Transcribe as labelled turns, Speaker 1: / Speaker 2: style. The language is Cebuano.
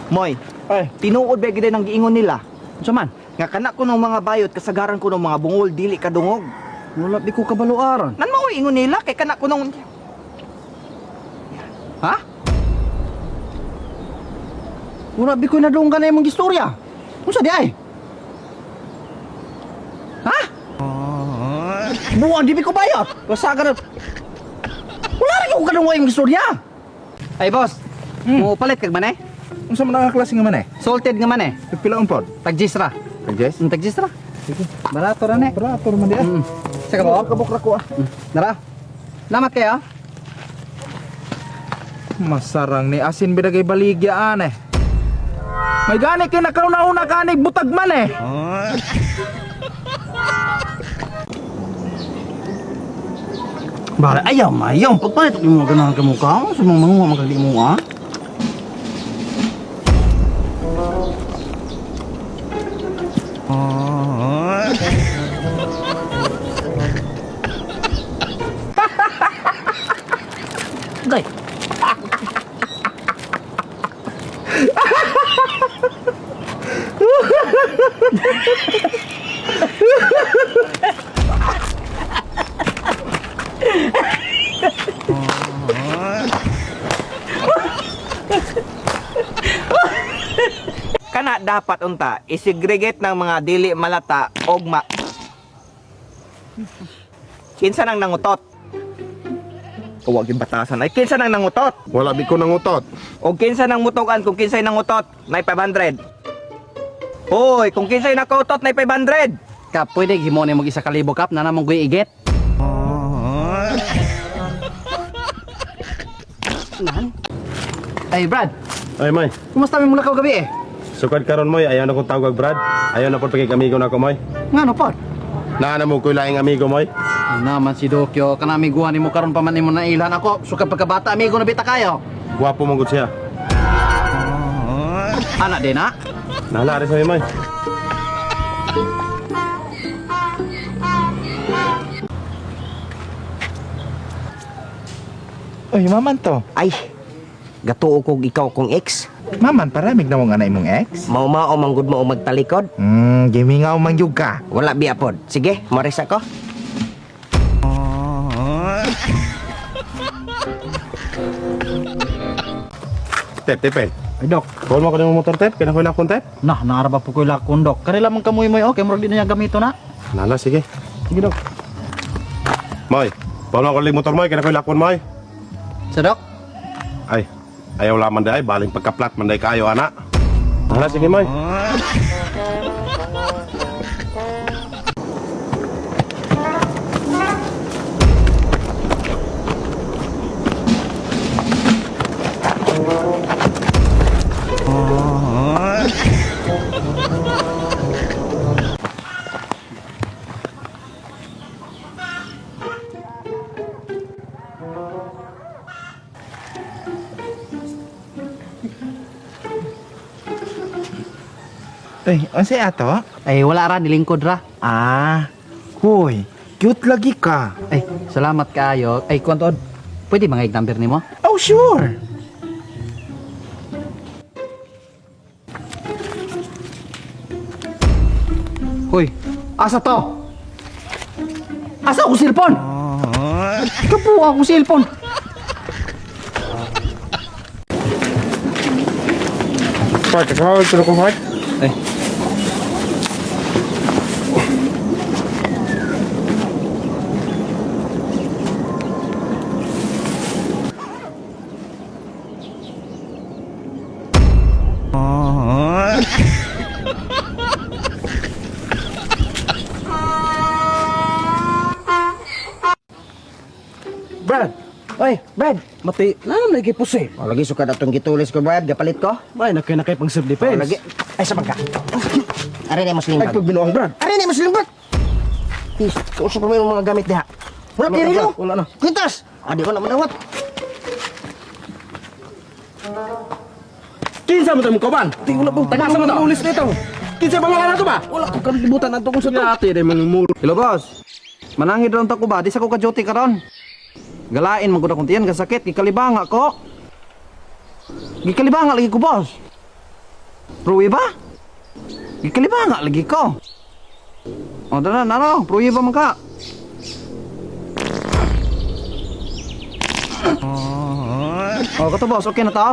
Speaker 1: Moy,
Speaker 2: Ay,
Speaker 1: tinuod ba gid ang giingon nila?
Speaker 2: unsa man?
Speaker 1: Nga kana ko ng mga bayot kasagaran ko ng mga bungol dili kadungog.
Speaker 2: Wala di ko kabaluaran.
Speaker 1: Nan mao ingon nila kay kana ko nung.
Speaker 2: Ha? Wala di ko nadunggan na imong istorya. Unsa di ay? Ha? Buwan di ko bayot. Basta ka na. Wala ra ko kadunggan imong istorya.
Speaker 3: Ay boss, mo palit kag man eh.
Speaker 4: Unsa man ang klase nga man eh?
Speaker 3: Salted nga man eh.
Speaker 4: Pila ang pod?
Speaker 3: Tagjis ra.
Speaker 4: Yes.
Speaker 3: Tagjis ra. Barato ra ne.
Speaker 4: Barato man di ah.
Speaker 3: Sa ka ba?
Speaker 4: Kabok ra ko ah.
Speaker 3: Nara. Lamat kayo.
Speaker 4: Masarang ni asin bidagay baligyaan eh. May gani kay nakauna-una kanig butag man eh.
Speaker 2: Bare ayaw mayaw pagpalit og imo ganahan ka mukha sa mga manguha man kag di mo ah.
Speaker 1: Gay. Kana dapat unta isegregate ng mga dili malata og ma. Kinsa nang nangutot? Huwag yung batasan ay kinsa nang nangutot?
Speaker 5: Wala bi ko nangutot.
Speaker 1: O kinsa nang mutukan kung kinsay nangutot, nay 500. Hoy, kung kinsay nakautot, nay 500.
Speaker 3: Kap, pwede himo ni mag isa ka libo kap na namong guy igit. Nan? Ay Brad,
Speaker 5: Ay moy,
Speaker 3: kumusta mi mula ka gabi eh?
Speaker 5: sukad karon moy, ayaw na kong tawag Brad. Ayaw na pod pagig amigo na ko moy.
Speaker 3: Ngano pod?
Speaker 5: Naa na mo ko'y laing amigo moy.
Speaker 3: Ano naman si Dokyo, kana amiguhan nimo karon pa man nimo nailhan ako. Sukad pagkabata amigo na bita kayo.
Speaker 5: Gwapo mong gud siya.
Speaker 3: Ana din ha?
Speaker 5: Nahala rin sa moy.
Speaker 4: Oy, maman to.
Speaker 6: Ay, gatuo kog ikaw kong ex.
Speaker 4: Maman paramig na mo nga na imong ex.
Speaker 6: Mao-mao man gud mo og magtalikod.
Speaker 4: Gimingaw man gyud ka.
Speaker 6: Wala biya pod. Sige, maris ako.
Speaker 5: Tep, tep.
Speaker 2: Ay dok,
Speaker 5: Call mo ko ng motor tep, kaya ko lakon tep.
Speaker 2: nah naara ba po ko'y lakon dok. Kare lamang kamoy moy okay, murag di na niya gamito na.
Speaker 5: Nala sige.
Speaker 2: Sige dok.
Speaker 5: Moy, call mo ko lig motor moy, kaya ko lakon moy.
Speaker 3: Sa dok?
Speaker 5: Ay, ayaw laman day, baling pagka-flat man day kayo ana. Nala sige moy.
Speaker 4: Ay, unsay ato?
Speaker 3: Ay wala ra nilingkod ra.
Speaker 4: Ah, hoy, cute lagi ka.
Speaker 3: Ay, salamat kaayo. Ay kuan tuod. Pwede mga number nimo?
Speaker 4: Oh, sure.
Speaker 3: Hoy, asa to? Asa akong cellphone? Kapuha akong cellphone.
Speaker 5: Part, ikaw, tulog ko part.
Speaker 3: Ay.
Speaker 2: Brad,
Speaker 6: Oy, Brad.
Speaker 2: mati, nanam lagi puse.
Speaker 6: O, lagi sukad atong gitulis ko, Brad. Gapalit ko.
Speaker 2: Bay, nakay nakay pang self defense.
Speaker 6: O, lagi. Ay, sa bangka. Ari na mo
Speaker 2: Ay
Speaker 6: sling bag.
Speaker 2: pagbinuang Brad.
Speaker 6: Ari na mo sling bag. Is, kausap mo yung mga gamit diha. Wala
Speaker 2: Wala,
Speaker 6: kay rilo.
Speaker 2: Brad, wala na.
Speaker 6: Kwintas. Adi ko na manawat.
Speaker 2: Kinsa mo tayong kaban? Di wala po. Tagasa mo to. Ulis nito. Kinsa pangalan na to ba? Wala ko kalibutan adto kung sa to. Ate day mga muro.
Speaker 3: Hello boss. Manangid ron ta ko ba? Di sa ko ka duty karon. Galain man gud akong tiyan kasakit gikalibanga ko. Gikalibanga lagi ko boss. Pruwi ba? Gikalibanga lagi ko. O, dala, naro, pruwi ba man ka? O, kato boss, okay na to?